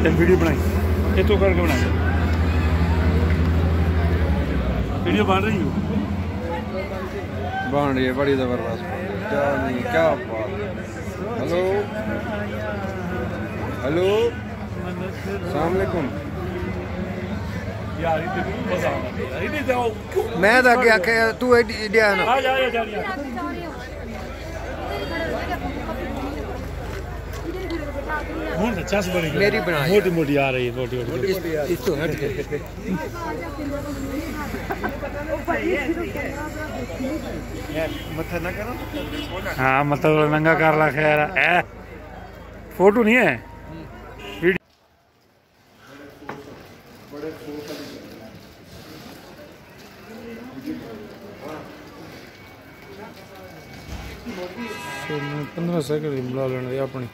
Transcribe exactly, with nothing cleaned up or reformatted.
چل ویڈیو بݨائی، اتھوں کر کے بݨائی۔ ویڈیو بݨ رہی ہو؟ بݨ رہی ہے، بڑی زبردست بݨ رہی ہے۔ کیا نہیں، کیا بات ہے۔ ہیلو، ہیلو، السلام علیکم۔ میں تاں اڳے آکھیا، توں ایݙے آ نا۔ ہݨ تاں چس بݨی ڳئی۔ میری بݨائی۔ موٹی موٹی آ رہی ہے، موٹی موٹی۔ اس، اس تو ہٹ کے۔ ہاں، مطلب ننگا کر لا خیر ہے۔ فوٹو نہیں ہے، ویڈیو۔ پندرہ سیکنڈ دی بݨا لیݨ دے اپݨی۔